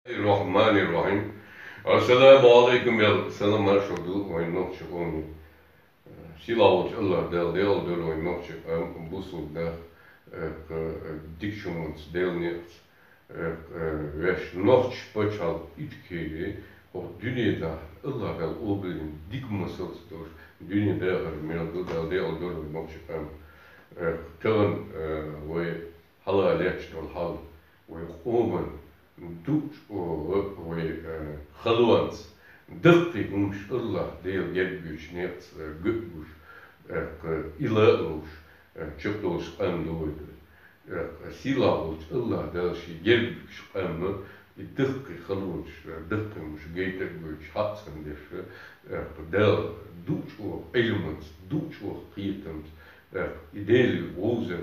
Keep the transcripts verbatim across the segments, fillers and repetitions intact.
الرحمن الرحيم. السلام عليكم, я салам маршал ду вайн нохчи къоме. Сийлахь волчу АллахӀ Дала декъал дойла вайн нохчи къам, бусулба нах, э, дика хӀуманца, Делан некъаца, э, вешан, нохчи пачхьалкх Ичкери хӀокху дуьненахь АллахӀ Дала къобалйина дика масалца долуш, дуьне дахар мел ду, Дала декъал дойла вайн нохчи къам. Э, тахана, э, вай хьалха лаьтташ долу хьал вай къоман дукхачу оха вай, э, халонца даккхий хӀумаш АллахӀ Дела герга буьйцучу некъаца, э, гуьтӀуш, э, и ла а луш, э, чекхдолуш къам ду вай ду. Э, сийлахь волчу АллахӀ Дала шен герга буьйцучу къаман и даккхий халонаш, э, даккхий хӀумаш гайта а гойтуш, хьаъ санна деш, э, Дала дукхачу оха Ӏилманца, дукхачу оха кхетамца, э, и Дела вовзар,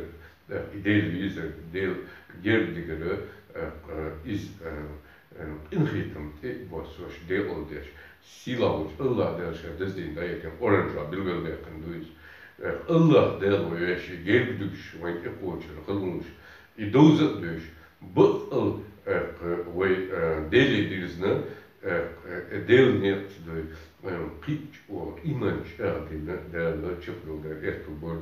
э, и Дела везар, Дела герга дигар, э, э, иза, э, э, къинхетам тӀе а боссош, декъал деш, сийлахь волчу АллахӀ Дала ша даздина дӀаэтина Къуръан чохь билгалдаьккхина ду иза. Э, АллахӀ Дала вай вешан герга дуьгуш, вайн тӀекхочур халонаш, и довза а доьшуш, баккъал, э, вай, э, Деле дирзина, э, э, Делан некъаца дуй, э, кхин а чӀогӀа иман чӀагӀдина Дала чекхдолу дара аьтту бара.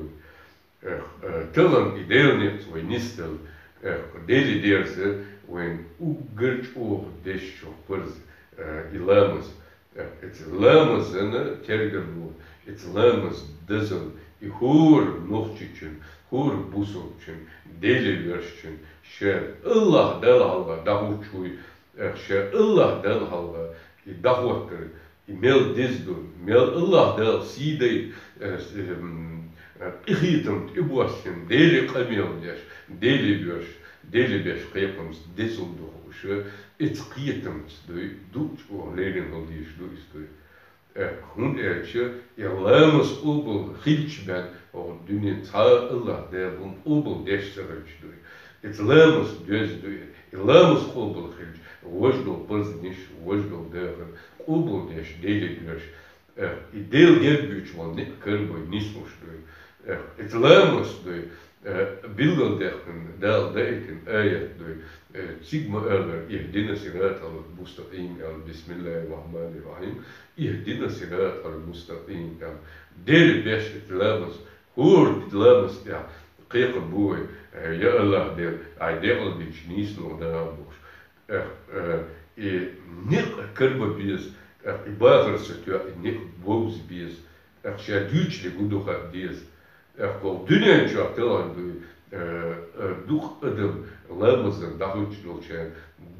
Эх, э, тахана и Делан некъаца вай нисдала, эх, Деле дерза вайн уггар чӀогӀа дезачух парз, э, и ламаз. Эх, эца ламазана тергарло, эца ламаз дазал, и хӀора нохчичун, хӀора бусалбачун, Деле воьрзучун, ша АллахӀ Далла хьалха дӀахӀуттуш вуй, эх, ша АллахӀ Далла хьалха и дӀахӀоттар, и мел деза ду, мел АллахӀ Дала сий дайта, э, с-, эм, э, къинхетам тӀебоссина, Деле къамел деш, Деле воьрзуш, Деле беш кхайкхамца дезал ду хууш, эца кхетамца дуй, дукха чӀогӀа леррина хила дезаш ду иза дуй. Э, хӀунда аьлча и ламаз къобал хилча бен, оха дуьне цхьа а АллахӀ Дала хӀума къобал деш ца хилча дуй. Эца ламаз доьзна дуй, и ламаз къобал хилча, важа долу парзнаш, важа долу дахар къобал деш, Деле доьрзуш, э, и Дела герга буьйцуш болу некъ карабай нислуш дуй. Э, эца ламаз дуй, э, билгалдаьккхина Дала даийтина аят дуй. Э, цига ма-аллара: «اهدنا الصراط المستقيم», аьлла, «بسم الله الرحمن الرحيم. اهدنا الصراط المستقيم», аьлла. Деле беш эца ламаз, хӀора ламаз тӀехь кхайкхам бу вай: «Э, я АллахӀ Дела, Ай декъал динчу нийсонах дагӀа», – бохуш. Эх, э, и некъ карба беза, эх, и бахар ца тоьу, и некъ бовза беза, эх, ша дуьйцуш дерг хӀун ду хаа деза. Эх, кху дуьнен чохь тахана дуй, э, э, дукха адам ламазан дӀахӀуьттуш долчарна,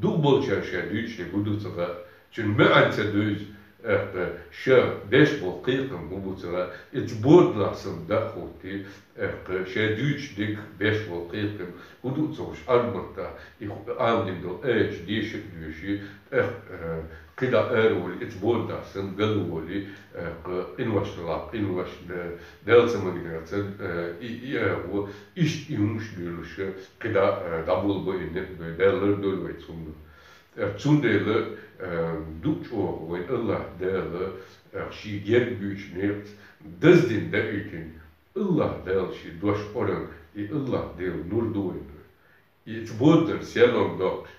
дукха болчарна ша дуьйцуш дерг хӀун ду ца хаьа, цуьнан маьӀна ца дуьйцу, эх, ша беш болу кхайкхам хӀун бу ца хаьа, эца боданахь санна дӀа а хӀуттий, эх, ша дуьйцуш дерг, беш болу кхайкхам хӀун ду ца хууш, Ӏарбатта и хӀу-, Ӏамадина долу аяташ деша а доьший, эх, э, кхидӀа ара волий, эца боданахь санна гал волий, эх, къинош далахь, къинош да-, Дала ца магийта ца, э, и, и агӀо, иштта и хӀумаш дуьйлуш, кхидӀа, э, дӀаболабо и некъ дуй, Дала лардойла вай цунна. Э, цундела, э, дукха чӀогӀа вайн АллахӀ Дала, э, шен герга буьйцучу некъаца даздина даийтина, АллахӀ Дала шен дош Къуръан, и АллахӀ Делан нур ду вайн дуй. И эца боданара серлонга доккхуш,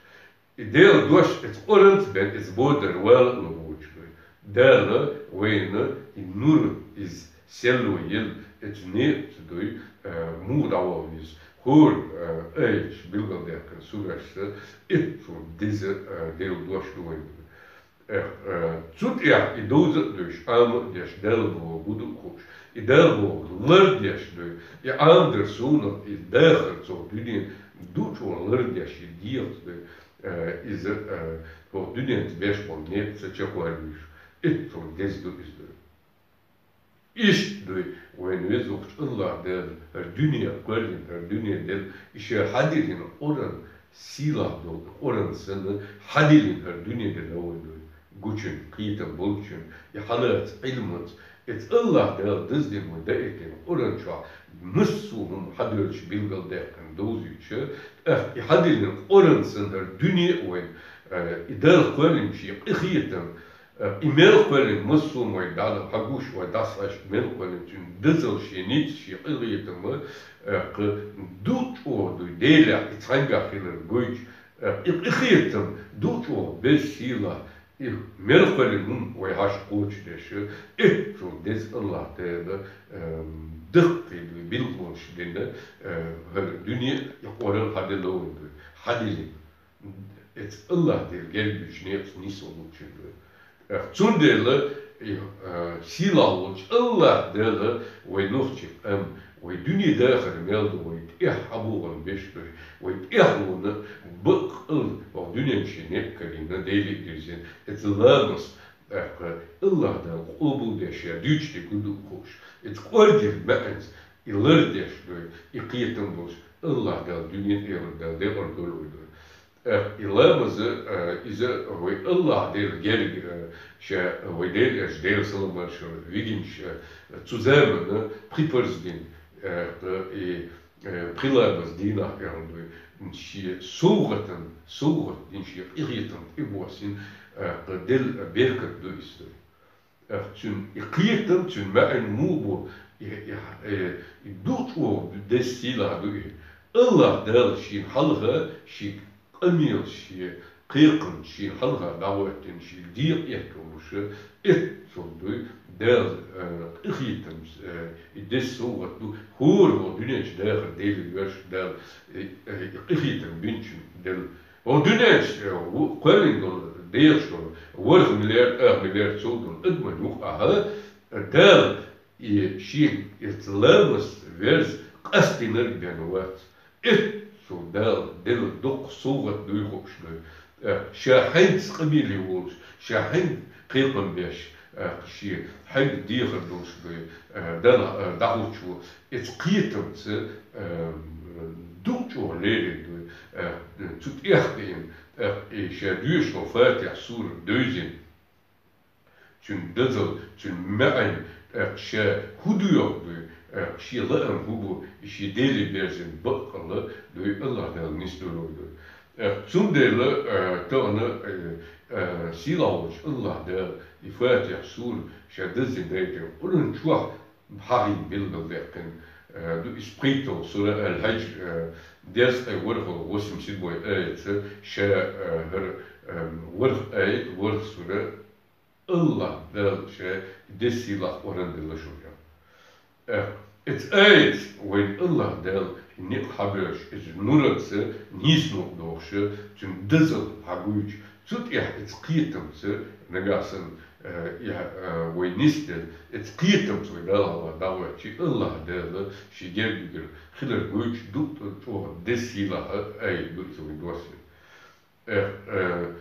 и Делан дош эца Къуръанца бен, эца боданара вала а ло воцуш дуй. Дала вайна и нур, иза серло елла, эца некъаца дуй, э, муха дӀавала веза. ХӀора, э, аяташ билгалдаьккхина сурашца, эццул деза, э, Делан дош ду вайн дуй. Эх, э, цу тӀехь и довза а дуьйш, Ӏама а деш, Далла боху гуду а хууш, и Далла боху лардеш дуй, и Ӏамадар суна, и дахар цо дуьнен дучӀо лардеш, и дегӀаца дуй, э, иза, э, хӀокху дуьненца беш болу некъ ца чекхвалийша, эццул деза ду иза дуй. Иштта дуй, вайн везачу АллахӀ Дала хӀара дуьне кхоьллина, хӀара дуьне делла, и ша хьадиллина Къуръан, сийлахь долу Къуръан санна, хьадиллина хӀара дуьне делла вайн дуй. Гучун, кхетам болчун, и хьалаца Ӏилманца, эца АллахӀ Дала даздина вайн даийтина Къуръан чохь массо а хӀума хьадоьллуш билгалдаьккхина довзуьйтуш, тӀаккха и хьадиллина Къуръан санна хӀара дуьне а вайн, э, и Дала кхоьллина шен къинхетам, Э, и мел кхоьллина массо а вайн дӀа-, хьагуш вайн дӀасахьаьжча, мел кхоьллина цуьнан дазалла, шен ницкъ, шен къинхетам, э, кху ду чӀогӀа дуй, Делехь и цхьаьнгахь хилар гойтуш, Э, и къахетам ду чӀоагӀа беза сийлахь, и мел кхоьлина хӀума вай хьашт кхочушдеш, эццул деза АллахӀ Дала, эм, даккхий дуй, билгалонаш дина, э, хӀара дуьне а, и Къуръан хьаделла вайна дуй, хьаделла. Эцу АллахӀ Дала герга дуьйчу некъаца нийсвала луучун дуй. Э, цундела, и, э, сийлахь волчу АллахӀ Дала вай нохчий къам, вай дуьне дахар мел ду, вай тӀехь хьабогӀун беш ду, вай тӀехь луна баккъал вай дуьнен шен некъ карийна, Деле а дирзина, эцу ламаз, тӀаккха АллахӀ Дала къобалдеш я дуьйцу дерг ду хууш, эцу кӀоргера маьӀанца и лардеш дуй, и кхетам болуш, АллахӀ Дала дуьне тӀера Дала декъар долу вай дуй. Э, и ламаза, э, иза вай АллахӀ Дела герга, э, ша вай Дела аьлча Дела салам маршалла вигинчу, э, цу замана пхи парз дина, э, и, э, пхи ламаз дийнахь аьлла дуй. Шен совгӀатан, совгӀат дина, шен къинхетам тӀебоссина, э, Дела беркат ду иза дуй. Э, цуьнан и кхетам, цуьнан маьӀна муха бу, и, и, э, и ду чӀогӀа деза сийлахь ду и. АллахӀ Дала шена хьалха, шен къамелаш, шен кхайкхамаш шена хьалха дӀахӀоьттина, шен декъа этталуш, эццул дуй Дала, э, къинхетам, э, и деза совгӀат ду, хӀора хӀокху дуьнен чу дахар Деле воьрзуш Дала, э, э, и къинхетам бинчун Дала. ХӀокху дуьнен чу, э, ву-, кхоьллина долу, дехаш долу, ворхӀ миллиард, ах миллиард сов долу адаман юкъахь, э, Дала и шен эцу ламаз верза къастийнарг бен вац. Эццул Дала делла доккха совгӀат дуй хууш дуй. Э, ша хьаьнца къамеле волуш, ша хьаьнца кхайкхам беш, э, шен хьаьнца дехар долуш дуй, э, Дала, э, дӀахӀуттуш ву. Эцу кхетамца, э, ду чӀогӀа лерина дуй, э, цу тӀехь тӀеэна, тӀаккха и ша доьшуш долу Фатихь сура девзина. Цуьнан дазал, цуьнан маьӀна, тӀаккха ша хӀун доьху дуй, тӀаккха шен лаам хӀун бу, и шен Деле берзина баккъалла дуй, АллахӀ Дала нисдойла вай дуй. ТӀаккха цундела, э, тахана, э, э, сийлахь волчу АллахӀ Дала и Фатихь сура ша даззина дайтина Къуръан чохь хьахийна билгалдаьккхина, э, ду иза пхийтталгӀа сура Аль-Хьадж, э, дезткъе ворхӀалгӀа, восемьдесят седьмой аятца ша, э, хӀара, э, ворхӀ аят, ворхӀ сура, АллахӀ Дала ша и деза сийлахь Къуръан делла шуна. Э, эцу аятца вайна АллахӀ Дала и некъ хьабоьллуш, иза нураца нийсонур дохуш, цуьнан дазал хьагуьйцуш, цу тӀехь эцу кхетамца нагахь санна, э, и, э, вай нисделла, эцу кхетамца вай Далла дӀахӀоьттича, АллахӀ Дала шен герга дуьгур хилар гуьйцуш ду, чӀогӀа деза сийлахь аят ду иза вайна доссийна. Э, э,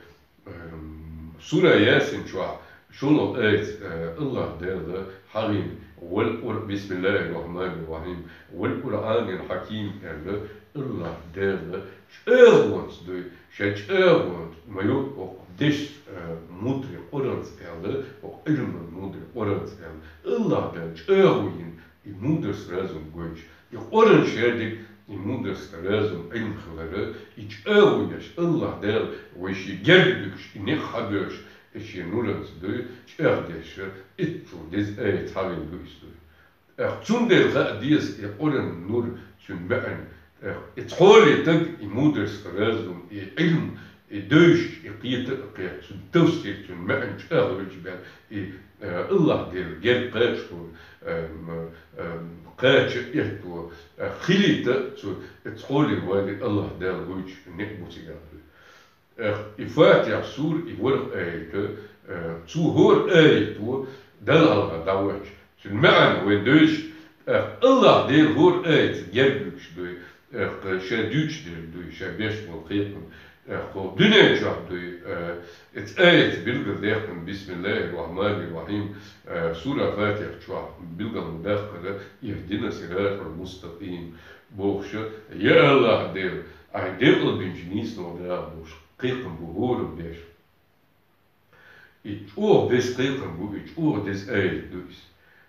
эм, сура Ясин чохь шолгӀа аятца, э, АллахӀ Дала хьахийна: «Вал Къур-, бисмиллахир рахманир рахим, вал Къуръанил хьаким», аьлла, АллахӀ Дала чӀагӀонца дуй, ша чӀагӀонца ма ю хӀокху дешца, э, мударе Къуръанца аьлла, хӀокху Ӏилман мударе Къуръанца аьлла. АллахӀ Дала чӀагӀо йина и мударс, разум гойтуш, и Къуръан шадерг, и мударс, разум, Ӏилм хилар, и чӀагӀо еш, АллахӀ Дала вай шен герга дуьгуш, и некъ хьабоьллуш, и шен нуранца дуй, чӀагӀдеш, иццул деза аят хьахийна ду иза дуй. ТӀаккха цундела хаа деза и Къуръан нур, цуьнан маьӀна, тӀаккха и цхьоле таг и мударс, разум, и Ӏилм, и девзаш, и кхета а кхетта, цуьнан тафсир, цуьнан маьӀна чӀагӀвелча бен, и, э, АллахӀ Дела герга кхача хуьлу, э, м, э, кхача а этто, э, хилийта а цу, э, цхьоле вале АллахӀ Дала гуьйцуш некъ бу цигахь дуй. Э, и Фатихь сура, и ворхӀ аят, э, цу хӀора аято Далла хьалха дӀахӀоьттича, цуьнан маьӀна вай девзаш, тӀаккха АллахӀ Дела хӀора аятца герга дуьгуш дуй, тӀаккха ша дуьйцуш дерг дуй, ша беш болу кхетам, тӀаккха хӀокху дуьнен чохь дуй, э, эцу аятца билгалдаьккхина: «Бисмиллахир рахманир рахим», э, сура Фатихь чохь билгал ма даккхара: «Ихдина сиратал мустакъим», бохуш, я АллахӀ Дела, ахь декъалбинчу нийсонур даха бохуш, кхайкхам бу хӀоранна беш. И чӀогӀа деза кхайкхам бу, и чӀогӀа деза аят ду иза.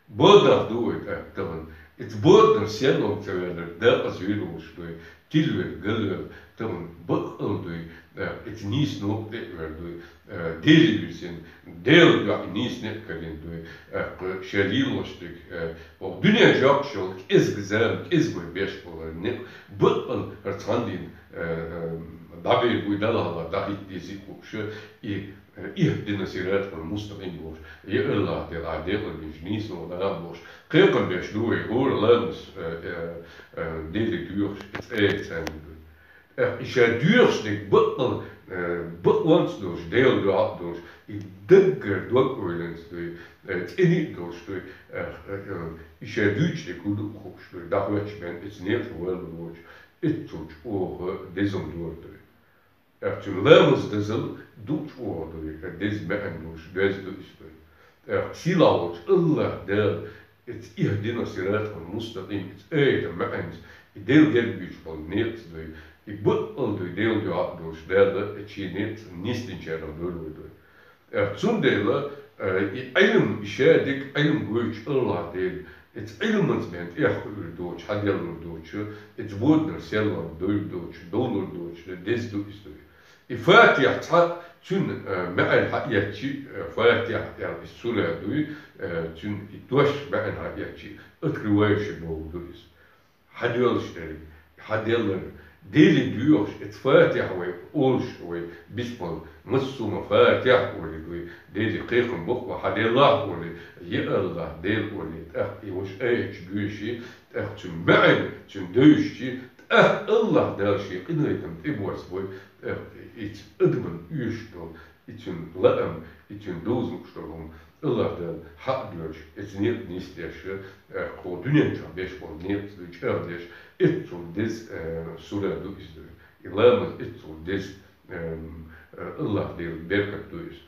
Бадахь ду вай тӀаккха тахана. Иза боданара сеннолг ца ваьлларг декъаза вийр волуш дуй, тилвер, галвер, тахана баккъал дуй, э, иза нийса новкъа тӀе а вер дуй, э, Деле вирзина, Делан дуьхьа нийса некъ карийна дуй, э, кху шен лелош дерг, э, хӀокху дуьнен чохь йолу кӀезиг зама, кӀезиг вай беш болу некъ, баккъал хӀара цхьана дийна, э, э, дӀаберг вуй Далла хьалха дӀахӀитта дезий хууш, и, э, اهدنا الصراط المستقيم бохуш, я АллахӀ, Дела, Ӏа декъала дезаш нийсо дӀа а бохуш, кхайкхам беш ду вай хӀора ламаз, э, э, э, Деле доьхуш, и цӀе а царна ду. ТӀаккха и ша доьхуш дерг бакъал, э, бакъонца долуш, Делан дуьхьа а долуш, и даггара дог-ойланца дуй, э, цӀена а долуш дуй, э, э, э, и ша дуьйцуш дерг хӀун ду а хууш дуй, дӀахӀоьттича бен, иза некъаш валлур воцуш, иццул чӀогӀа дезалла дора дуй. ТӀаккха цуьнан ламаз дазалла дукха чӀогӀа дуй, деза маьӀна долуш, доьзна ду иза дуй. ТӀаккха сийлахь волчу АллахӀ Дала, иза اهدنا الصراط المستقيم, иза аятан маьӀнца, и Дела герга буьйцуш болу некъаца дуй, и бакъал дуй, Делан дуьхьа а долуш, Дала, иза шен некъаца нисдинчарах дойла вай дуй. ТӀаккха цундела, э, и Ӏилма, и шадерг Ӏилма гойтуш АллахӀ Дела, иза Ӏилманца бен тӀехь хуур доцуш, хьаделлар доцуш, иза боданара серлонга дойр доцуш, довлар доцуш, деза ду иза дуй. И Фатихь цхьа цуьнан, э, маьӀна хьаэцчи, э, Фатихь аьлла иза сура дуй, э, цуьнан и дош маьӀна хьаэцчи, открывающий бохург ду иза. Хьадоьллуш дерг, хьаделлар, Деле доьхуш, иза Фатихь вай олуш, вай бисмал, массо а ма Фатихь олий дуй, Деле кхайкхам боккху, хьаделлахь олий, я АллахӀ, Дела олий, тӀаккха и ваша аяташ доьший, тӀаккха цуьнан маьӀна, цуьнан девзачи, тӀаккха АллахӀ Дала шен къинхетам тӀебоссабой, тӀаккха иза адамна оьшуш долу, и цуьнан лаам, и цуьнан доза лууш долу хӀума АллахӀ Дала хьакъ доьллуш, иза некъ нисдеш, э, кху дуьнен чохь беш болу некъаца дуй чӀагӀдеш, иццул деза, э, сура ду иза дуй. И ламаз иццул деза, эм, э, АллахӀ Делан беркат ду иза.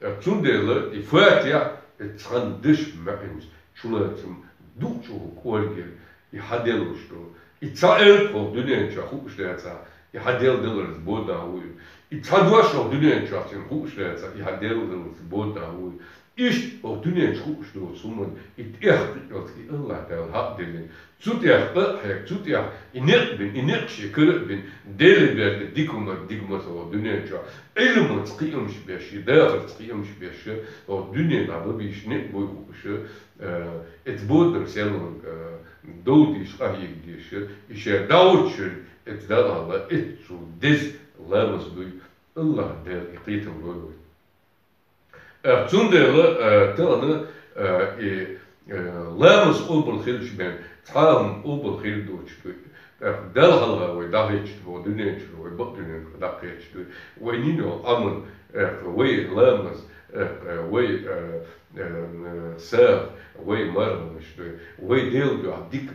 Э, цундела и Фатихь, и цхьана дешан маьӀнца чулацам дукха чӀогӀа кӀоргера, и хьаделлуш долу. И цхьа элп хӀокху дуьнен чохь хууш дацахь, и хьаделладаларца боданахь вуй. И цхьа дош хӀокху дуьнен чохь цуьнан хууш дацахь, и хьаделладаларца боданахь вуй. Иштта хӀокху дуьнен чу хууш доцу хӀуманна и тӀех кхиъялц и АллахӀ Дала хьакъ деллина. Цу тӀех къа а хьекха, цу тӀех и некъ бина, и некъ шен кара а бина, Деле беркат дика хӀума дика ма ца хӀокху дуьнен чохь. Ӏилманца кхиамаш беш, и дахарца кхиамаш беш, хӀокху дуьненахь бан бийш некъ буй хууш, э, иза боданара серлонга, э, дов дийш, къахьега дийш, и шен дӀахӀуттуш верг, иза Далла хьалха, иццул деза ламаз дуй, АллахӀ Дала и кхетам лойла вай. Э, цундела, э, тахана, э, и, э, ламаз къобал хилча бен, цхьа а хӀума къобал хир доцуш дуй. Э, Далла хьалха вай дӀахӀиттича, вай дуьнен чуьра, вай бакъ дуьнен чуьра дӀакхечча дуй. Вай йина йолу Ӏамал, э, вай ламаз, э, вай, э, э, сагӀа, вай марханаш дуй, вай Делан дуьхьа дика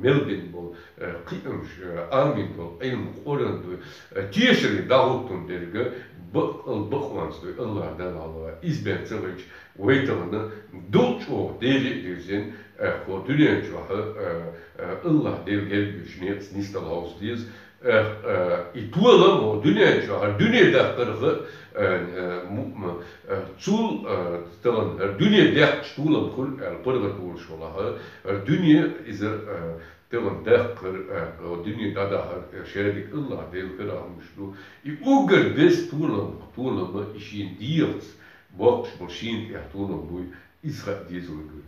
мел бина болу, э, кхиамаш, э, Ӏамийна болу Ӏилма, Къуръан дуй, э, тешаре дӀахӀуттун дерг бакъал бакъонца дуй, АллахӀ Далла хьалха. Иза бен ца хилча, вай тахана дукха чӀогӀа Деле а дирзина, э, кху дуьнен чохь, э, э, АллахӀ Дела герга буьйцуш некъаца нисдала хьовса деза, Э, э, и толам хӀокху дуьнен чохь, хӀара дуьне даккхарх, э, э, му-, м-, э, цул, э, тахана хӀара дуьне дехкаш толам хуьлу аьлла паргӀат волуш валахь, хӀара дуьне иза, э, тахана даккхар, э, хӀокху дуьне дӀадахьар, э, шадерг АллахӀ Делан карахь хӀумаш ду. И уггар деза толам, толам и шена дегӀаца боккхуш болу шена тӀехь толам буй, иза хаа деза вай дуй.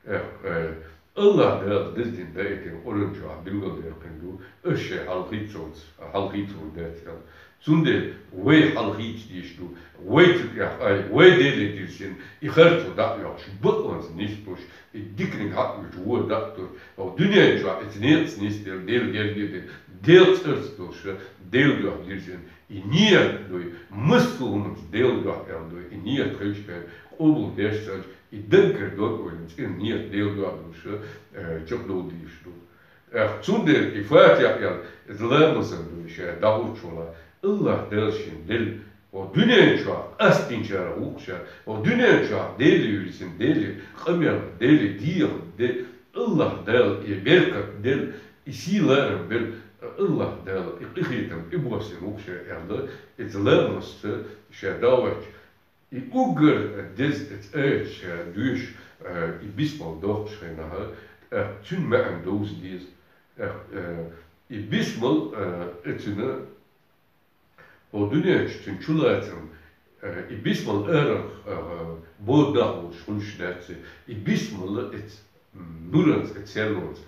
Э, э, АллахӀ Дала деза дина даийтина Къуръан чохь билгалдаьккхина ду, аш шайн хьалхийцалц, хьалхийцалур дац аьлла. Цундела вай хьалхийца дезаш ду, вай цу тӀехь къай, вай Деле дирзина, и харцо дӀа а йоккхуш, бакъонца нисдалуш, и диканиг хьакъ вуьту вон дӀа а туьрту, хӀокху дуьнен чохь иза некъаца нисделла, Дела герга а дина, Делан цӀарца долуш, Делан дуьхьа дирзина, и ният дуй, массо а хӀуманца Делан дуьхьа аьлла дуй, и ният хилча бен къобал деш санча, и даггара дог-ойланца и ният Делан дуьхьа долуш, э, чекхдовла дезаш ду. Э, цундела и Фатихь аьлла, иза ламазан дуй ша дӀахӀуттуш валахь, АллахӀ Дала шена делла, хӀокху дуьнен чохь къастийначарах ву-кх ша, хӀокху дуьнен чохь Деле вирзина, Деле къамел, Деле дегӀа, Де-, АллахӀ Дала и беркат делла, и сий-ларам белла, АллахӀ Дала и къинхетам тӀебоссийна ву-кх ша аьлла, иза ламазца ша дӀахӀоьттича, и уггар деза иза аяташ доьшуш, э, и бисмал доккхучу хенахь, э, цуьнан маьӀна довза деза. Э, э, и бисмал, э, э, цуьнан хӀокху дуьнен чу цуьнан чулацам, э, и бисмал арахь, э, боданахь волуш хуьлуш дац, и бисмал эца, м, нуранца, эца серлонца.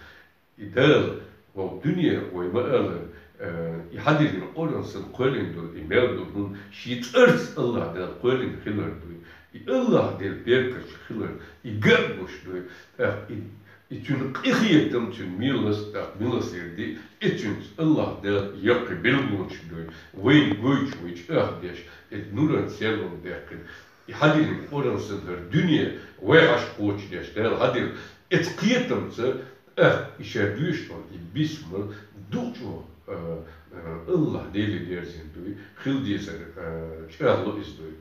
И Дала, хӀокху дуьне вай ма-аллара, Э, и хьадиллина Къуръан санна кхоьллина долу, и мел долу хӀума шен цӀарца АллахӀ Дала кхоьллина хилар дуй. И АллахӀ Делан беркаташ хилар, и ган а гуш дуй. ТӀаккха и, и цуьнан къинхетам, цуьнан милас, тӀаккха милосерди, и цуьнца АллахӀ Дала яккхий билгалонаш дуй. Вайна гойтуш, вай чӀагӀдеш, и нуран серло даьккхина. И хьадиллина Къуръан санна хӀара дуьне вай хьаша кхочушдеш Дала хьадилла. Эцу кхетамца, тӀаккха и ша дуьйш долу и бисмал дукха чӀогӀа, а, а, АллахӀ Деле дерзийна дуй, хила дезар, а, чӀагӀло иза дуй.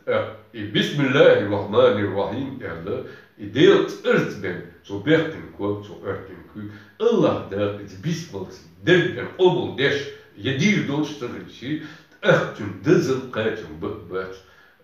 ТӀаккха и «Бисмиллахир-Рахманир-Рахим» аьлла, и Делан цӀарца бен, цо баьккхина ког, цо Ӏоьттина куьг, АллахӀ Дала иза бисмалца дерг бен къобал деш, я дийр долуш ца хилча, тӀаккха цуьнан дозалла, кхачам бакъ бац.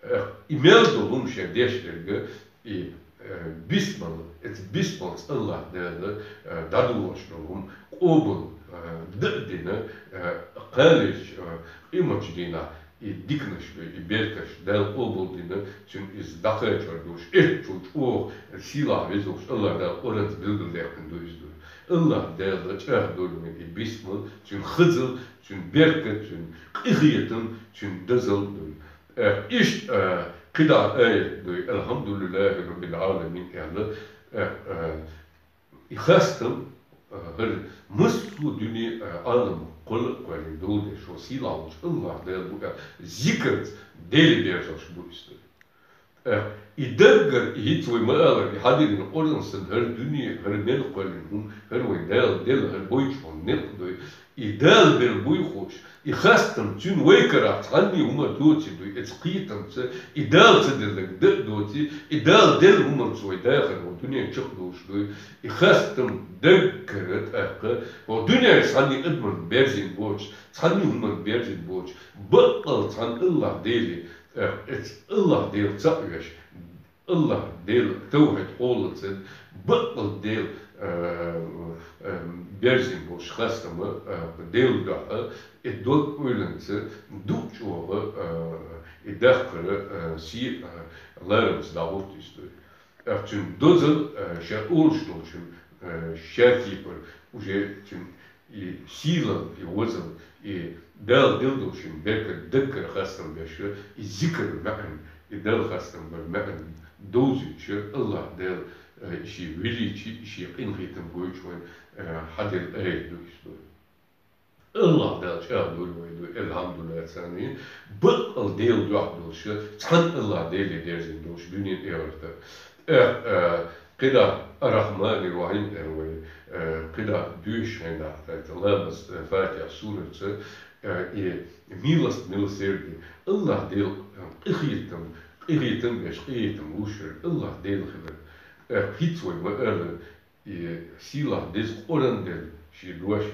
ТӀаккха и мел долу хӀума шен деш дерг, и, э, бисмал, эцу бисмалца АллахӀ Дала, э, дӀадолош долу хӀума къобал, э, дан а дина, э, кхана лерчу, э, къематчу дийнахь и диканаш, и беркаташ Дала къобал дина, цуьнан иза дӀакхачор долуш, эццул чӀогӀа сийлахь везаш АллахӀ Дала Къуръанца билгалдаьккхина ду иза дуй. АллахӀ Дала чӀагӀдойла вайна и бисмал, цуьнан хазал, цуьнан беркат, цуьнан къинхетам, цуьнан дозалла дуй. Э, иштта, э, кхидӀа аят дуй, «Алхьамдулиллахи Раббил Ӏаламин» аьлла, э, э, и хастам, э, хӀара массо а дуьне, э, Ӏалам кхолла а кхоьллина долу деш, шо сийлахь волчу АллахӀ Дала бу аьлла, зикарца Деле берзош бу иза дуй. Э, и даггара, и хӀинца вай ма-аллара, и хьадиллина Къуръан санна хӀара дуьне, хӀара мел кхоьллина хӀума, хӀара вайн Дала делла, хӀара гойтуш хӀума некъ дуй, и Дала белла буй хууш, и хастам цуьнан вай карахь цхьанне хӀума доций дуй, эцу кхетамца, и Дала ца делларг дан а доций, и Дала делла хӀуманца вай дахар хӀокху дуьнен чекхдолуш дуй, и хастам даггара тӀаккха, хӀокху дуьнен чу цхьанне адамна берзийна боцуш, цхьанне хӀуманна берзийна боцуш, баккъалла цхьана АллахӀ Деле, тӀаккха эцу АллахӀ Дела цхьаъ веш, АллахӀ Дела тавхьид хьолаца, баккъалла Дела, а, а, берзийна болуш хастам, а, Делан дуьхьа, и дог-ойланца дукха чӀогӀа, а, и даккхар, а, сий, а, ларамца дӀагӀутту иза дуй. ТӀаккха цуьнан дозалла, а, ша олуш долчун, а, ша кепара уже цуьнан и сийлалла, и возалла, и Дала делла долу шен беркат даггара хастам беш, и зикар маьӀна, и Далла хастам бар маьӀна довзуьйтуш, АллахӀ Дала, э, и шен величие, и шен къинхетам гойтуш вайна, э, хьаделла аят ду иза дуй. АллахӀ Дала чӀагӀдойла вай дуй, алхьамдулиллахӀ, царна баккъалла Делан дуьхьа долуш, цхьана АллахӀ Деле дерзийна долуш дуьнен, эхарта. Э, э, кхидӀа Ар-Рахьманир-Рахьим аьлла вай, э, кхидӀа дуьйш хьайна, тӀаккха ламаз, э, Фатихьа суратца, э, и милость, милосердие, АллахӀ Дела, э, къинхетам, къинхетам беш, къинхетам луш верг АллахӀ Дела хилар. Э, хӀинца вай ма-аллара, и сийлахь деза Къуръан делла шен дош,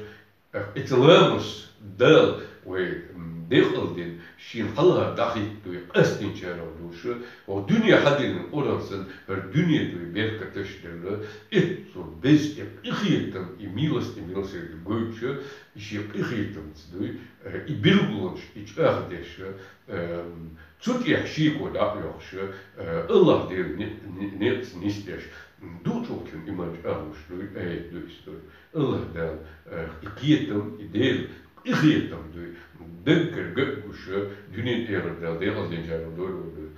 Э, эцу ламазца Дала вай, м, декъал дина, шена хьалха дӀахӀиттадой къастийначарах долуш, хӀокху дуьне хьадиллина Къуръан санна, хӀара дуьне дуй беркаташ делла, эццул беза и къинхетам, и милость, и милосердие гойтуш, и шен къинхетамца дуй, э, и билгалонаш, и чӀагӀдеш, э, м, цу тӀехь шеко дӀа а йоккхуш, э, АллахӀ Делан не-, не-, некъаца нисдеш, м, дукхачул иман чӀагӀлуш дуй, аят ду иза дуй. АллахӀ Дала, э, и кхетам, и Делан къинхетам дуй, даггара ган а гуш, дуьнен, эхарт Дала декъал динчарах дойла вай дуй.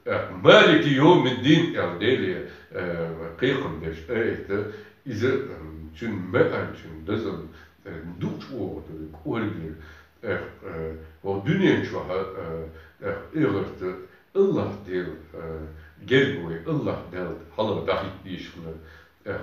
Э, «Малики йовмиддин» аьлла Деле, э, кхайкхам беш аят, иза, м, цуьнан маьӀна, цуьнан дозалла, э, дукха чӀогӀа дуй, кӀоргера. Э, э, хӀокху дуьнен чохь, э, э, эхарта АллахӀ Дела, э, герга вай, АллахӀ Дала хьалха дӀахӀитта дезаш хилар. Э,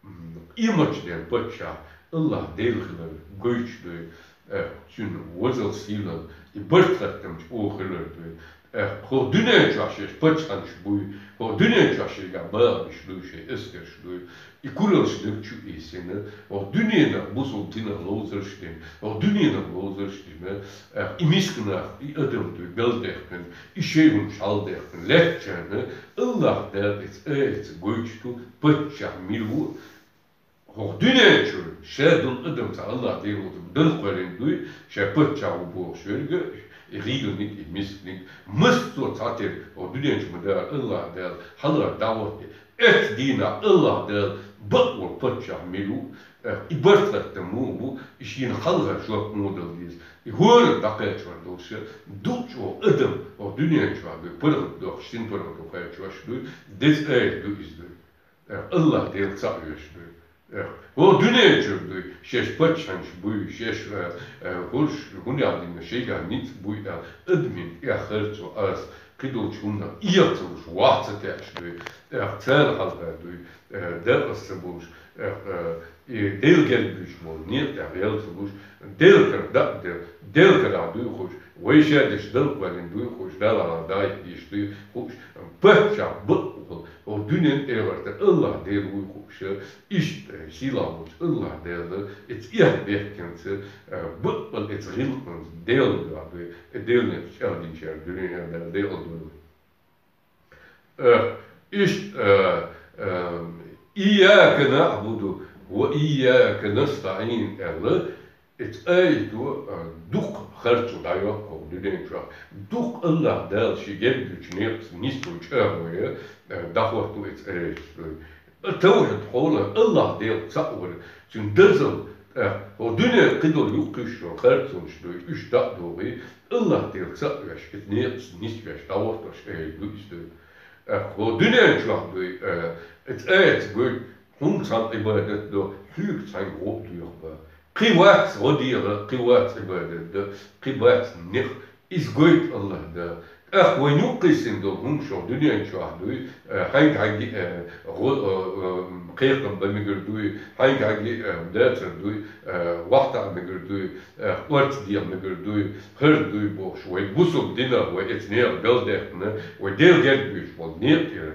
М, къематдийнан паччахь АллахӀ Дела хилар гойтуш дуй, э, цуьнан возалла, сийлалла, и барт-хаттам чӀогӀа хилар дуй. Э, хӀокху дуьнен чохь шаьш паччахьаш буй, хӀокху дуьнен чохь шайгахь бахамаш дуй, шайн эскарш дуй, и кураллаш даг чу ийсина, хӀокху дуьненах бусалба динах ловзарш дина, хӀокху дуьненах ловзарш дина, э, и мисканах, и адам дуй, галдаьккхина, и шайн хӀумаш хьалдаьккхина, лаьттачарна АллахӀ Дала эцу аятца гойтуш ду, паччахь мила ву, хӀокху дуьнен чуьра ша долу адам цхьа АллахӀ Дела ву, дан кхоьллина дуй, ша паччахь ву бохуш верг, и гӀийланиг, и мисканиг, массо а цхьатерра, хӀокху дуьнен чу ма-дарра АллахӀ Дала хьалха дӀахӀотта, эцу дийнахь АллахӀ Дала бакъволу паччахь мила ву, И барт латта муха бу, и шийна хьалха жоп муха дала деза. И хӀора дӀакхаьчор долуш, дукха чӀогӀа адам, оха дуьнен чохь дуй, паргӀат дохуш, син паргӀато кхаьчош дуй, деза айса ду иза дуй. Э, Аллах Дела цхьаъ веш дуй. Э, хӀо дуьнен чуьра дуй, шаьш паччахьаш буй, шаьш, э, э, хӀорш хӀун яхь дина, шайгахь ницкъ буй аьлла, адамийн тӀехь харцо ас, кхидолчу хӀуманах, эхь ца луш, вахь ца теш дуй, э, царна хьалха дуй, э, дакъа ца болуш, э, э, и Дела герга буьйш болу, некъа тӀехь гӀел ца луш, Дела кара дакъа дела, Дела карахь дуй хууш, вай шадерш дала кхоьллина дуй хууш, Далла дайта дийш дуй хууш, паччахь бакъволу, хӀо дуьнен тӀе гӀерта Аллах Дела вуй хууш, иштта сийлахь волчу Аллах Дела, эца эхь бехкенца, э, бакъволу эца гӀиллакханца Дела дуьхьа дуй, э, Дела некъаш чӀагӀдинчара дуьнен Дела дуй. Э, иштта, э, э, «Ийяка наъбуду ва ийяка настаӀин», аьлла, эца айто, э, дукха харцо дӀайоккху дуьнен чохь. Дукха Аллах Дала ши гергачу некъаца нисдо чӀагӀве, э, дӀахӀотто эца айто дуй. Тавхьид хьолахь Аллах Дела цхьаъ вара, цуьнан дозалла, тӀаккха хӀо дуьнен кхидолу юккъе йолу харцонаш дуй, уьш дӀа а дохий, Аллах Дела цхьаъ веш, эца некъаца нисвеш, дӀахӀоттош айто ду иза дуй. ТӀаккха хӀо дуьнен чохь дуй, э, эца айца гойту, хьуна цхьамма Ӏибадат до, хьоьга цхьаьнга гӀо а доьху бан. Кхин вац гӀо дегӀа, кхин вац Ӏибадат дан, кхин бац некъ. Иза гойту Аллах Дала. ТӀаккха вайн юккъе йисина долу хӀумнаш дуьнен чохь дуй, э, хьаьнга-хьаьнга, э, гӀо-, э, э, кхайкхам бан мегар дуй, хьаьнга-хьаьнга, э, дацар дуй, э, вахтахь мегар дуй, э, орца дегӀа мегар дуй, хӀара дуй бохуш, вай бусалба динах, вай эца некъа галдаьккхина, вай Дела герга буьйш болу некъа тӀера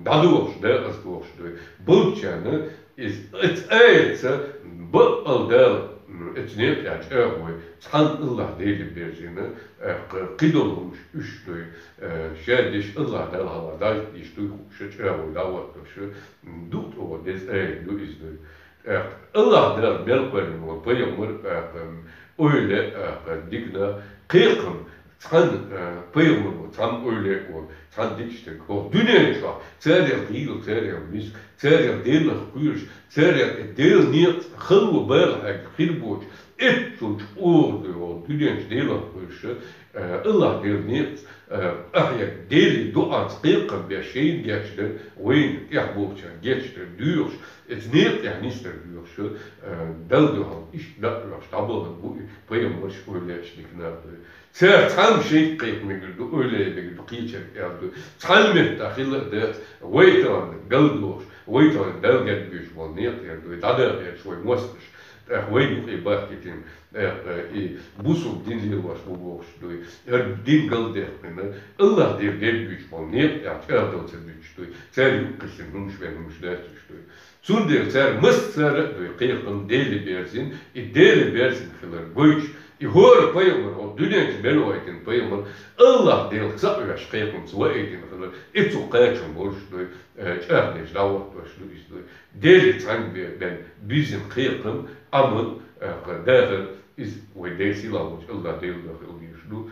дӀадохуш, декъаза дохуш дуй. Болчарна иза, эца айца бакъал Дала, м, эца некъа тӀехь чӀагӀвой, цхьана Аллах Деле берзина, э, кх-, кхидолу хӀумнаш уьш дуй, э, шадерш Аллах Дала хьалха дайта дийш дуй хууш чӀагӀвой дӀахӀоттош, м, дукха тӀе деза айта ду иза дуй. ТӀаккха Аллах Дала мел кхоьллина волу пайхамар, тӀаккха, м, эвлаяъ, тӀаккха диканах кхайкхам, цхьана, э, пайхамар ву, цхьана эвлаяъ ву, цхьана дикачу стаг. ХӀокху дуьнен чохь царел хийла, царел миска, царел Делах кхоьруш, царел Делан некъаца хало бала хьаьгна хир боцуш, эццул чӀогӀа дуй хӀокху дуьнен чу Делах кхоьруш, э, Аллах Делан некъаца, э, ахьа Деле дуӀаца кхайкхам беш, шайна гечдар, вайна тӀехь болчарна гечдар доьхуш, эца некъа тӀехь нисдар доьхуш, э, Далла дуьхьал иштта дакъоьхуш дӀабахана бу и пайхамарш, эвлаяаш, диканаш дуй. Цара цхьамма шайга кхайкха мегар ду, эвлаяъ мегар ду, кхечаьрга аьлла ду. Цхьана меттехь хила а дац, вай тахана галдохуш, вай тахана Далла герга буьйш болу некъа тӀера дуй, дӀадахьийташ вай мостагӀаш, тӀаккха вай юкъе бахкийтина, тӀаккха и бусалба дин лелош бу бохуш дуй, хӀара дин галдаьккхина, Аллах Дела герга буьйш болу некъа тӀехь чӀагӀдала ца дуьтуш дуй, цара юккъе йисина хӀумнаш вен хӀумнаш дац уьш дуй. Цундела цара массара а дуй кхайкхам Деле берзина, и Деле берзина хилар гойтуш, и хӀора пайхамар хӀокху дуьнен чу мел вайтина пайхамар, Аллах Дела цхьаъ веш кхайкхамца ваийтина хилар, и цу кхачам болуш дуй, э, чӀагӀдеш дӀахӀоттош ду иза дуй. Деле цхьаьнга бе-, бен бирзина кхайкхам, Ӏамал, э, дахар, иза вай Дела сийлахь волчу Аллах Дела дуьхьа хила дезаш ду.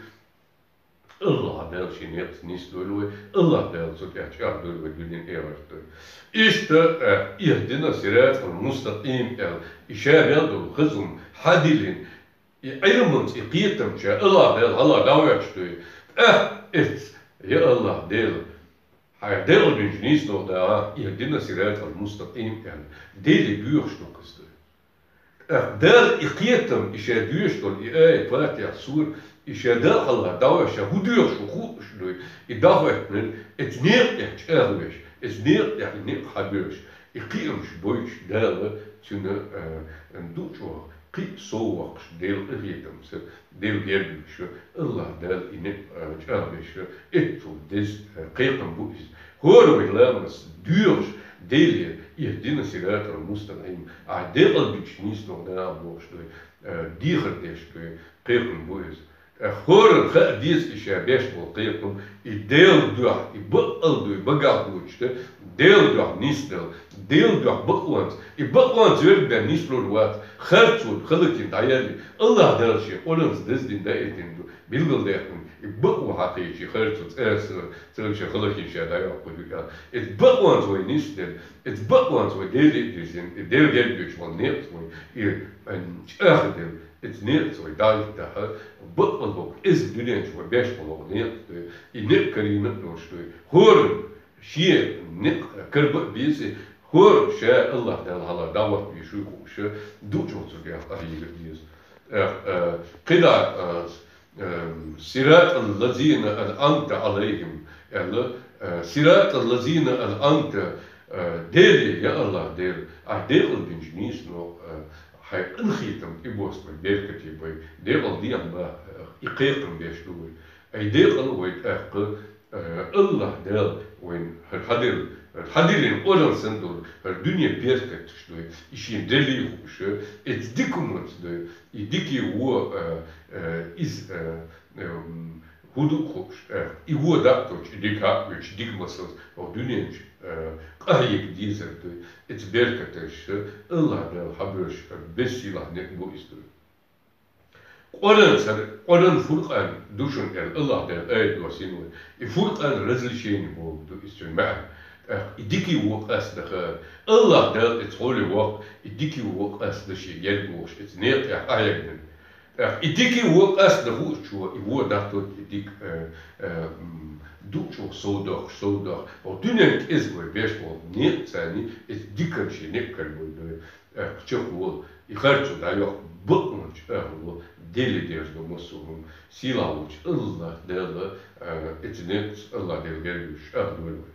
Аллах Дала шен некъаца нисдойла вай, Аллах Дала цу тӀехь чӀагӀдойла вай дуьнен, эхарт дуй. Иштта, э, «Ихдина сиратал мустакъим» аьлла, и ша мел долу хазум хьадиллина, и Ӏилманца, и кхетамца Аллах Дала хьала дӀавоьдуш дуй. ТӀаккха эццахь, я Аллах Дела, хьайн декъалбинчу нийсонах дӀа, «Ихдина сиратал мустакъим» аьлла, Деле боьхуш ду-кх иза дуй. ТӀаккха Дала и кхетам, и ша доьшуш долу и аят, Фатихьа сура, и ша Далла хьалха дӀавоьдуш, ша хӀун доьхуш ву хууш дуй, и дӀахӀоьттинарг, эца некъа тӀехь чӀагӀвеш, эца некъа тӀехь и некъ хьабевллаш, и кхиамаш бойтуш Дала цуьнан, э, ду чӀогӀа кхин а сов воккхуш, Делан къинхетамца, Делан герга буьйш, Аллах Дала и некъ, э, чӀагӀбеш, эццул деза, э, кхайкхам бу иза. ХӀора вай ламаз доьхуш, Деле, «Ихдина сиратал мустакъим», ахь декъалбинчу нийсонах дӀа бохуш дуй, э, дехар деш дуй, кхайкхам бу иза. ХӀоранна хаа деза и ша беш бола кхетам, и Делан дуьхьа, и бакъ ала дуй, багахь дучуьра, Делан дуьхьа нисдала, Делан дуьхьа бакъонца, и бакъонца верг бен нислур вац, харцо хӀалакьян дӀаяле, АллахӀ Дала шен Къуръанца даздина даийтина ду, билгалдаьккхина, и бакъо хьакхийча, и харцо цӀерса, цӀерша хӀалакьян ша дӀайоккху ю аьлла. Иза бакъонца вай нисдала, иза бакъонца вай Деле а дирзина, и Дела герга йоцуш волу некъаца вай, и, м, чӀагӀделла, иза некъаца вай дӀахӀиттахь, бакъ а боккха, иза дуьнен чу вай беш болу некъа ду, и некъ карийна а долуш ду. ХӀора шен некъ карба а беза, хӀора ша АллахӀ Далла хьалха дӀахӀоттавеш вуй хууш, дукхачух цу тӀехь къахьега а деза. Э, э, кхидӀа, э, э, «Сиратал лазина анъамта Ӏалайхим», аьлла, э, «Сиратал лазина анъамта», э, Деле, я АллахӀ Дела, ахь декъала бинчу нийсонах, э, хьайн къинхетам тӀебоссабай, беркате бай, декъала дехьа баха, э, и кхайкхам беш ду вай. Ай декъала вай тӀаккха, э, АллахӀ Дала вайна хӀара хьаделла, хӀара хьадиллина Къуръан санна долу, хӀара дуьне беркаташ ду, и шен Деле хууш, иза дика хӀуманца ду, и дикий вон, э, э, иза, э, эм, хӀун ду хууш, э, и вон дӀа а тоттуш, и дика хьа а оьцуш, дика масалца, хӀокху дуьнен чу, э, къахьега дезар ду, иза беркаташ, АллахӀ Дала хьабоьллуш, э, бессийлахь некъ бу иза ду. Къуръан цара, Къуръан Фуркъан ду шуна аьлла, АллахӀ Дала аят доссийна вайна. И Фуркъан различение бохург ду иза цуьнан маьӀна. ТӀаккха и дикий вон къастадахар. АллахӀ Дала иза хьоле воккху, и дикий вон къастадан шен герга вохуш, иза некъа тӀехь къахьегна. ТӀаккха и дикий вон къастадан хуучо, и вон дӀатотта и дика, э, э, м, дукхачух сов дохуш, сов дохуш. ХӀокху дуьненна кӀезиг вай беш болу некъаца иза диканна шен некъ карабойла. ТӀаккха чекхволу, и харцо дӀайоккху, бакъонца чӀагӀло, Деле дерзо массо а хӀума, сийлахь волчу АллахӀ Дала, а, эцу некъаца АллахӀ Дела герга йоцуш чӀагӀдойла вай.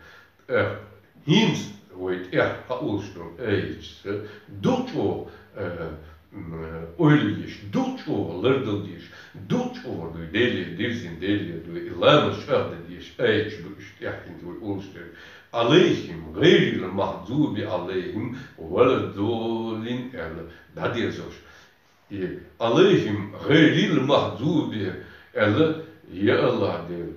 ТӀаккха хӀинца вай тӀехь хьаолуш долу аятца, дукха чӀогӀа, а, м, ойла еш, дукха чӀогӀа лардала дезаш, дукха чӀогӀа дуй Деле дирзина, Деле дуй, и ламаз чӀагӀдан дезаш аяташ ду уьш тӀехь хӀинца вай олуш дерг. «Ӏалайхим, гӀайрил махьзуби Ӏалайхим валаддоллин», аьлла, дӀадерзош. И «Ӏалайхим гӀайрил махьзуби», аьлла, я АллахӀ Дела,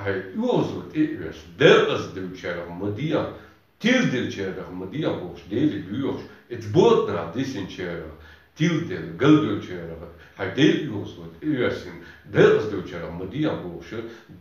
хьайн оьгӀазло тӀе а оьшуш, декъазделлачарах ма дехьа, тиладеллачарах ма дехьа бохуш, Деле доьхуш, иза боданах дисинчарах, тиладелла, галдевллачарах, хьайн Делан оьгӀазло тӀе а оьссина, декъазделлачарах ма дехьа бохуш,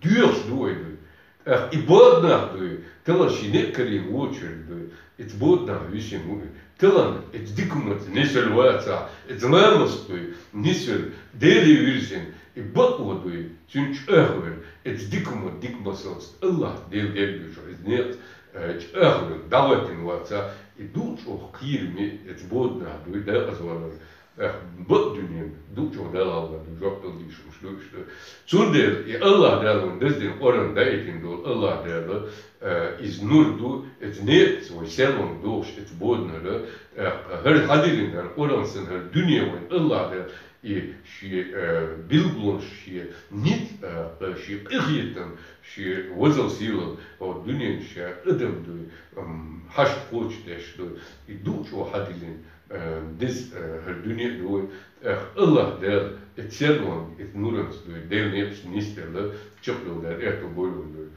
доьхуш ду вай дуй. ТӀаккха и бода нах дуй, тахана шен некъ карийна вочуьнга дуй, иза бода нах висина ву и. Тахана иза дика хӀуманца нисвелла вацахь, иза ламазца дуй, нисвелла, Деле вирзина, и бакъо дуй, цуьнан чӀагӀвелла, иза дика хӀума дика масалца, АллахӀ Дела герга йоцуш иза некъаца, э, чӀагӀвелла, дӀахӀоьттина вацахь, и дукха чӀогӀа кхераме, иза бода нах дуй, декъаза валар. Эх, бакъ дуьненан дукха чӀогӀа Далла хьалха ду, жоп дала дийшуш ду иштта. Цундела и АллахӀ Дала вайна даздина Къуръан даийтина долу АллахӀ Дала, э, иза нур ду, иза некъаца вай серлонга дохуш, иза боданара, э, хӀара хьадиллина хӀара Къуръан санна хӀара дуьне вайна АллахӀ Дала, и шен, э, билгалонаш, шен ницкъ, э, шен къинхетам, шен везал-сийлалла, хӀокху дуьнен ша адам дуй, м, хьашт кхочушдеш дуй, и дукха чӀогӀа хьадиллина, э, деза, э, хӀара дуьне а ду вай. Эх, АллахӀ Дала, и серлонга, и нуранца дуй, Делан некъаца нисделла, чекхдолу Дала аьтто бойла вайна дуй.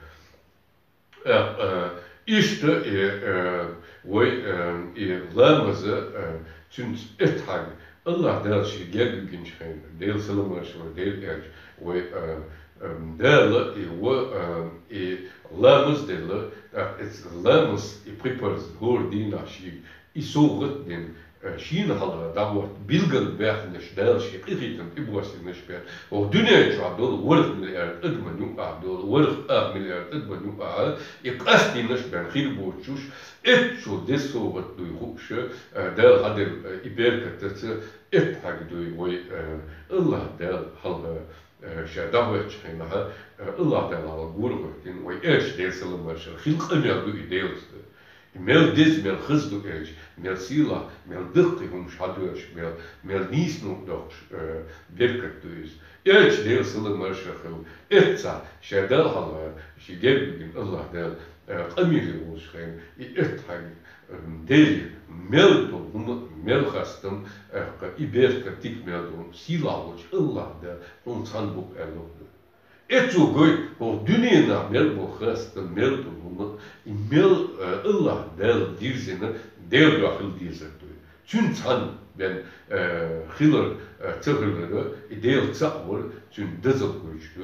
Эх, э, иштта, и, э, вай, э, и ламаза, э, цуьнца эттхьаг, АллахӀ Дала шен герга вигинчу хенахь, Делан салам-маршалла хуьлда Делан элчане, вай, э, э, Дала, и вай, э, и ламаз делла, тӀаккха иза ламаз, и припарз хӀора дийнахь шега, и совгӀат дина, э, шена хьалха дӀахӀотта билгалбаьхнарш, Дала шен къинхетам тӀебоссинарш бен, хӀокху дуьнен чохь долу ворхӀ миллиард адаман юкъахь долу, ворхӀ ах миллиард адаман юкъахь, и къастийнарш бен хир боцуш, эццо деза совгӀат дуй хууш, э, Дала хьаделла, э, и беркатаца эттхьаг дуй вай, э, АллахӀ Дала хьалха, э, ша дӀахӀоьттучу хенахь, э, АллахӀ Дала хьалха гора хӀоьттина вай элча, Делан салам-маршалла хуьлда, хила къамел ду и Делаца. Мел деза, мел хаза ду элча, мел сийлахь, мел даккхий хӀумнаш хьадоьллуш, мел, мел нийсонаш доккхуш, э, беркат ду иза. Элча, Делан салам-маршалла хуьлда, эццахь, ша Далла хьалха, шен герга вигина АллахӀ Дала, Э, къамеле волча хана, и эттхьаг, э, Даьла мел долу хӀума, мел хастам, э, и беркат дика мел долу, сийлахь волчу АллахӀ Дала хьуна цхьаьна бу аьлла ду. Эцо гойту хӀокху дуьненахь мел болу хастам, мел долу хӀума, и мел, э, АллахӀ Дала дирзина, Делан дуьхьа хила дезар ду. Цуьнан цхьаьна бен, э, хилар, э, ца хилар, и Дела цхьаъ вар, цуьнан дозалла гойтуш ду,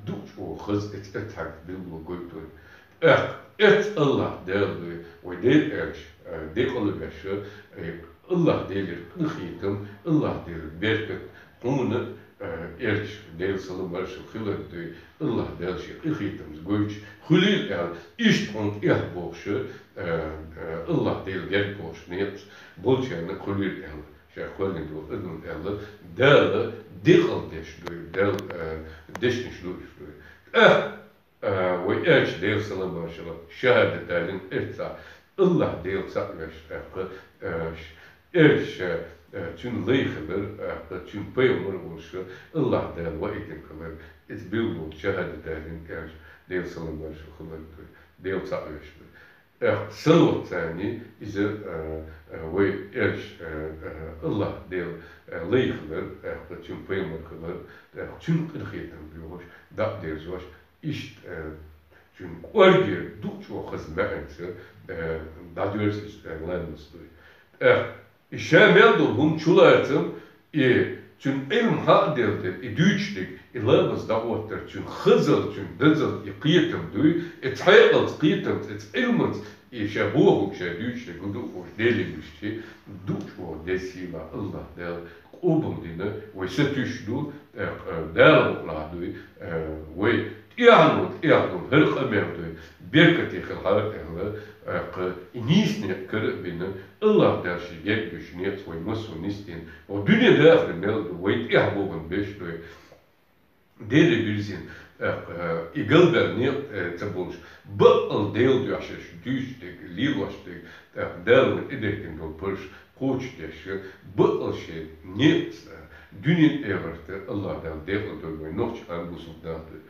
дукхачу хаза эцу эттхьаг билгало гойту. ТӀаккха эцу АллахӀ Дала ду, вай Делан элча, э, декъала веш, э, АллахӀ Делера къинхетам, АллахӀ Делера беркат хьуна, э, элча, Делан салам-маршалла хиларг ду, АллахӀ Дала шен къинхетамца гойтуш хуьлийла аьлла, иштта хьуна тӀехь бохуш, э, э, АллахӀ Делан герга бохуш некъаш болчарна хуьлийла аьлла, ша кхоьллина долу адамна аьлла, Дала декъала деш ду, Дала, э, дешнаш ду уьш ду. ТӀаккха А, вай элча, Делан салам-маршалла, шахӀадат далийна эццахь, АллахӀ Дела цхьаъ веш, тӀаккха, а, ш-, элча, а, цуьнан лай хилар, тӀаккха цуьнан пайхамар а волуш, АллахӀ Дала ваийтина хилар, иза билгало шахӀадат далийна элча, Делан салам-маршалла хиларг ду, Дела цхьаъ веш ду. ТӀаккха салават царний иза, а, а, вай элча, а, а, АллахӀ Дела, а, лай хилар, тӀаккха цуьнан пайхамар хилар, тӀаккха цуьнан къинхетам доьхуш, дӀа а дерзош, иштта, э, цуьнан кӀоргера дукхачу хаза маьӀнеца, э, дӀадоьрзу иза, э, ламаз ду. ТӀаккха и ша мел долу хӀума чулацам, и цуьнан Ӏилма хьа а делла, и дуьйцуш дерг, и ламаз дӀахӀоттар, цуьнан хазалла, цуьнан дозалла, и кхетам дуй, и цхьаькъалца, кхетамца, и Ӏилманца, и ша бохург ша дуьйцуш дерг, гуду а хууш, Деле вуьшчи, дукхачу деза сийлахь АллахӀ Дала къобалдина, вай сатуьйсуш ду, э, э, Дала мукъалахь дуй, э, вай тӀехьа ву, тӀехьа ду, хӀара къамел дуй, беркате хила хьара аьлла, э, кху и нийса некъ кара а бина, АллахӀ Дала шен герга дуьйцу некъаца вай массо а нисдина, вай дуьне дахар мел ду, вай тӀехьа бохург беш дуй. Деле вирзина, тӀаккха, э, и галбаьлла некъ, э, ца болуш, баккъал Делан дуьхьа шаьш дуьйцуш дерг, лелош дерг, тӀаккха Дала вайна тӀедехкина долу парзаш кхочушдеш, баккъал шен некъаца, э, дуьненан, эхартан АллахӀ Дала декъала дойла вайн нохчийн къам, бусалба нах дуй.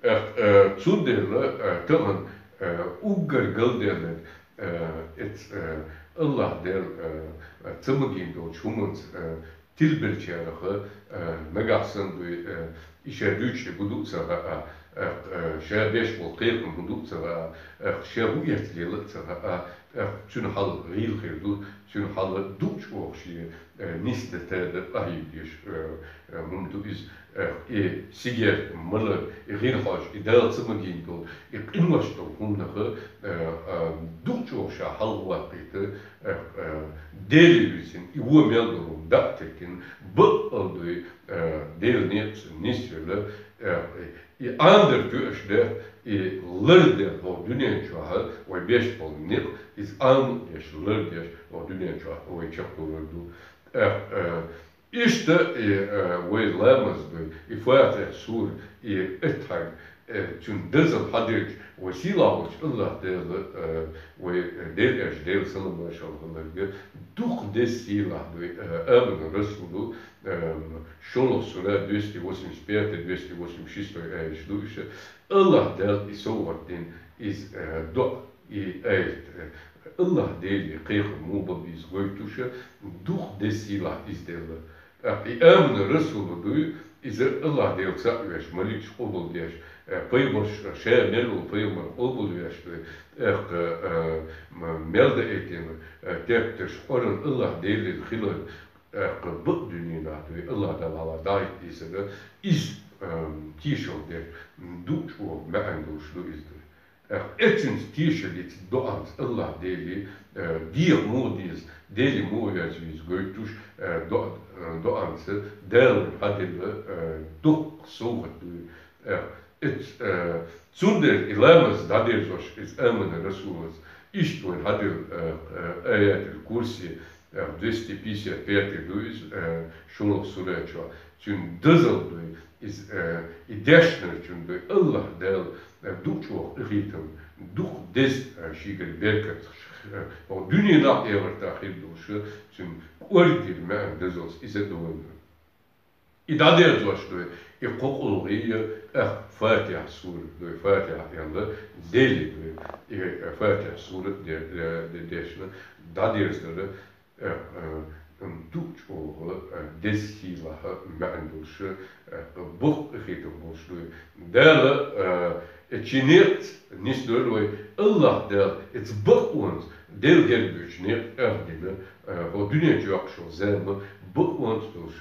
ТӀаккха, э, цундела, э, тахана, э, уггар галдаьлларг, э, эц-, э, АллахӀ Дала, э, ца магийна долчу хӀуманца, э, тилбеллачарех, э, нагахь санна дуй, э, и ша дуьйцуш дерг хӀун ду а ца хаьа, э, э, ша беш болу кхетам хӀун ду а ца хаьа, э, ша хӀун эцна лела а ца хаьа, э, цуьнан хьал гӀийла хир ду, цуьнан хьал дукхачу оха шен, э, нисдан, тадан къахьега дезаш, э, э, хӀума ду иза, э, и сигар, малар, и гӀира хьожа, и Дала ца магийна долу, и къинош долу хӀуманах, э, э, дукхачу оха ша хьалхаваккхийта, э, э, Деле вирзина, и вон мел долу дӀа а теттина, баккъал дуй, э, Делан некъаца нисвелла, э, и Ӏанадар тоьаш деш, и лардеш хӀокху дуьнен чохь вай беш болу некъ, иза Ӏамадеш, лардеш хӀокху дуьнен чохь вай чекхдалур ду. Э, э, Иштта и, э, вай ламаз дуй, и Фатихьа сура, и эттхьаг, э, цуьнан дозалла хьадерг, вай сийлахь волчу АллахӀ Дала, э, вай, э, Делан элча, Делан салам-маршалла хиларга, дукха деза сийлахь дуй, э, амана расулу, э, шолгӀа сура, двести восемьдесят пятый, двести восемьдесят шестой аяташ ду уьш. АллахӀ Дала и совгӀат дина, иза, э, доӀа, и аят, э, АллахӀ Деле кхайкхам муха бан беза гойтуш, дукха деза сийлахь иза делла. ТӀаккха и амана расулу дуй, иза АллахӀ Дела цхьаъ веш, маликаш къобалдеш, э, пайхамарш, ша мел волу пайхамар къобалвеш дуй, тӀаккха, э, м-, мел даийтина, э, тептарш, Къуръан АллахӀ Делера хилар, тӀаккха бакъ дуьненахь дуй, АллахӀ Дала хьалха дӀахӀитта дийцар, иза, э, тешалла дерг, дукхачу оха маьӀна долуш ду иза дуй. ТӀаккха эццинца тешаллица, доӀанца АллахӀ Деле, э, дегӀа муха деза, Деле муха верза веза гойтуш, э, доӀа-, э, доӀанца Дала вайна хьаделла, э, дуккха совгӀат дуй. ТӀаккха эц-, э, цундела и ламаз дӀадерзош, иза амана расулаца, иштта вайна хьаделла, э, э, аятул курси, э, двести пятьдесят пятый ду иза, э, шолгӀа сура чохь. Цуьнан дозалла дуй, иза, э, и дешнарчун дуй, АллахӀ Дала, э, дукхачу оха къинхетам, дукха деза, э, шегара беркат, э, хӀокху дуьненахь, эхартахь хир долуш, цуьнан кӀоргера маьӀна дозаллица иза а ду вайна. И дӀадерзош дуй, и кхо къулгӀи, э, Фатихьа сурат дуй, Фатихьа аьлла, Дели дуй, и, э, Фатихьа сурат де-, де-, де-, дешна, дӀадерзара, э, э, м, ту чӀогӀа, э, деза хилахь маьӀна долуш, э, боккха хетам болуш дуй. Дала, э, э, чи некъаца нисдойла вай, Аллахь Дала, эца бакъонца, Дела герга буьйцу некъ тӀехдина, э, хӀо дуьнен чу йоккхуш йолу зама бакъонца долуш,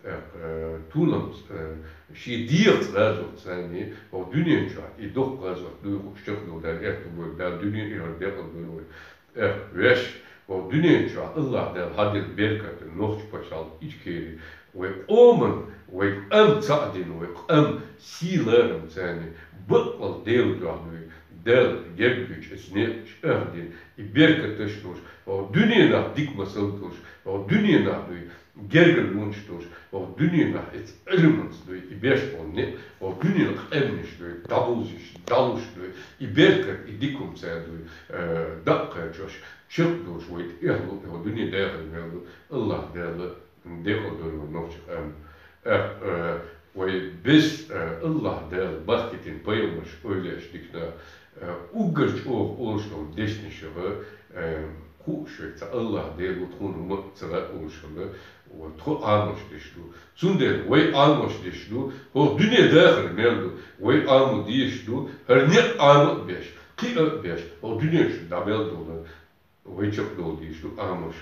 тӀаккха, э, туламца, э, шен дегӀаца гӀазот царний, хӀо дуьнен чохь и доккха гӀазот дуй хууш чекхдолу Дала аьтто бойла, Дала дуьне а, и хӀара декъал дойла вай. Эх, веш, хӀо дуьнен чохь Аллахь Дала хьадина беркат, нохчийн пачхьалкх Ичкери, вай къоман, вай къам цхьаъ дина, вай къам сий-ларам царний, баккъал Дела дуьхьа дуй, Дала герга буьйцу эца некъ тӀехдина, и беркаташ долуш, хӀо дуьненахь дика масал долуш, хӀо дуьненахь дуй, гергарлонаш долуш, хӀо дуьненахь эца Ӏилманца дуй, и беш болу некъ, хӀо дуьненан къаьмнаш дуй, дӀабузуш, дӀалуш дуй, и беркат, и дика хӀума царна дуй, э, даккхачош, чекхдолуш вай тӀехь лу, хӀо дуьне дахар мел ду, Аллахь Дала декъал дойла вай нохчийн къам. Эх, э, вай бес, э, Аллахь Дала бахкийтина пайхамарш, эвлаяаш дика нах, э, уггар чӀогӀа олуш долу дешнашха, э, хууш вай, цхьа Аллахь Дела ву тхуна хӀума а ца лаьа олуш хилла, ва тхо Ӏамош деш ду. Цундела вай Ӏамош деш ду, хӀокху дуьне дахар мел ду, вай Ӏамо дезаш ду, хӀара некъ Ӏама а беш, кхиа а беш, хӀокху дуьнен чу дӀа мел долу, вай чекхдолу дезаш ду Ӏамош,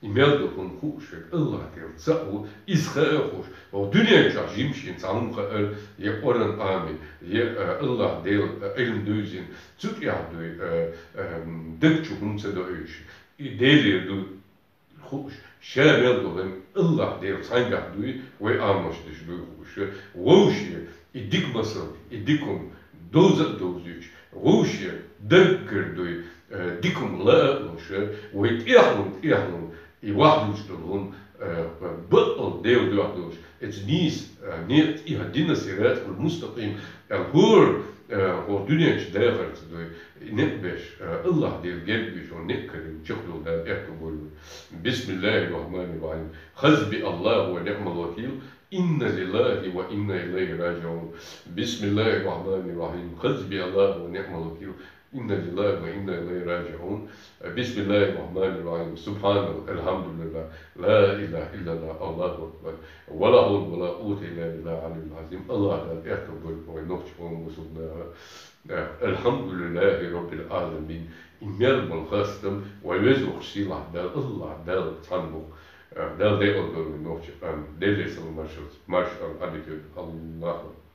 и мел долу хӀума хууш верг Аллахь Дела цхьаъ ву, иза хаа а хууш, хӀокху дуьнен чохь жимчу шена цхьа хӀума хаара, я Къуръан Ӏами, я, а, Аллахь Дела, а, Ӏилма девзина, цу тӀехь дуй, а, а, м, даг чу хӀума ца доуьйтуш, и Делера ду хууш, ша мел долу Аллахь Дела цхьаьнгахь дуй, вай Ӏамош деш дуй хууш, вовше и дика масал, и дика хӀума довза а довзуьйтуш, вовше даггара дуй, э, дика хӀума лаа а луш, вай тӀехь лун, тӀехь лун, и вахдуьйцуш долу хӀума, э, бакъал Дела дуьхьа долуш, эца нийса, э, некъа тӀехь дина сиратал мустакъим, э, хӀора, э, хӀокху дуьнен чу дахарца дуй, и некъ беш, э, Аллахь Дела герга буьйцу хӀокху некъ карийна чекхдолу Дала аьтто бойла вай. Бисмиллахир-рахманир-рахим. Хасби Аллаху ва ниъмал вакил. Инна лиллахи ва инна илайхи раджиун. Бисмиллахир-рахманир-рахим. Хасби Аллаху ва ниъмал вакил. Инна лиллахи ва инна илайхи раджиун. Бисмиллахир рахманир рахим. Субханаллах, алхамдулиллах, ла илаха иллаллах, Аллаху акбар. Ва ла хьавла ва ла къуввата илла биллахил алиyyил азим. Аллахь Дала аьтто бойла вай нохчийн къоман бусулба наха. Алхамдулиллахи раббил аламин. И мел болу хастам вай везачу сийлахь Дала, Аллахь Дала цхьаьна бу. Дала декъал дойла вай нохчийн къам. Делера салам маршалла, маршалла Ӏадика. Аллаху акбар.